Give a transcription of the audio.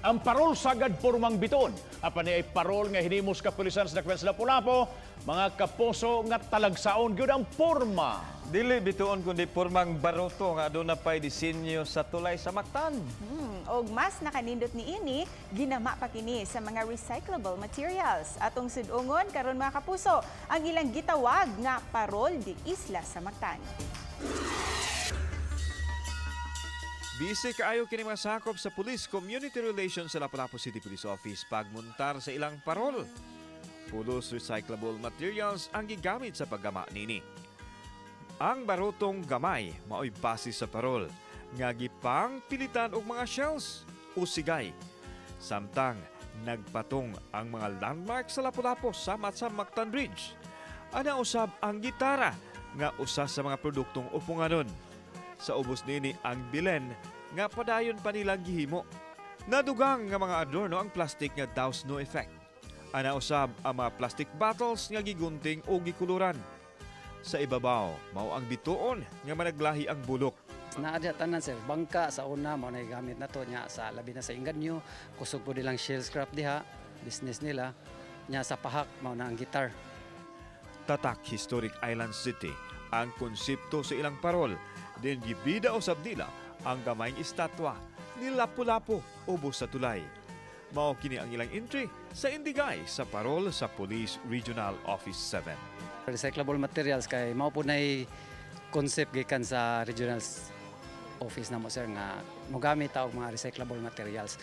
Ang parol sagad pormang biton. Apan ni ay parol nga hinimos kapulisan sa Dakbayan sa Lapu-Lapu, mga kapuso, nga talagsaon gyud ang porma. Dili bituon kundi pormang baroto nga aduna pay disenyo sa tulay sa Mactan. Og mas nakanindot niini, ginama pa kini sa mga recyclable materials. Atong sud-ungon karon, mga kapuso, ang ilang gitawag nga Parol de Isla sa Mactan. Busy kaayo kini mga sakop sa Police Community Relations sa Lapu-Lapu City Police Office pagmuntar sa ilang parol. Pulos recyclable materials ang gigamit sa paggama nini. Ang barutong gamay mao'y base sa parol nga gipang pilitan og mga shells o sigay. Samtang nagpatong ang mga landmark sa Lapu-Lapu sama sa Mactan Bridge. Ana usab ang gitara nga usa sa mga produktong upunganon. Sa ubos nini ang bilen nga padayon pa nilang gihimo. Nadugang nga mga adorno ang plastic nga daws no effect. Ana usab ang mga plastic bottles nga gigunting o gikuluran. Sa ibabaw, mao ang bituon nga managlahi ang bulok. Naa diha tanan, sir, bangka sa una mao na gamit na to nya sa labi na sa Inganyo, kusog po nilang shell scrap diha, business nila. Nya sa pahak mao na ang gitar. Tatak Historic Island City ang konsepto sa ilang parol. Din gibida usab nila ang gamayng estatwa ni Lapu-Lapu ubos sa tulay. Mao kini ang ilang entry sa Indigay sa parol sa Police Regional Office 7. Recyclable materials kay mao po nay concept gikan sa regional office namo, sir, nga mogamit ta og mga recyclable materials.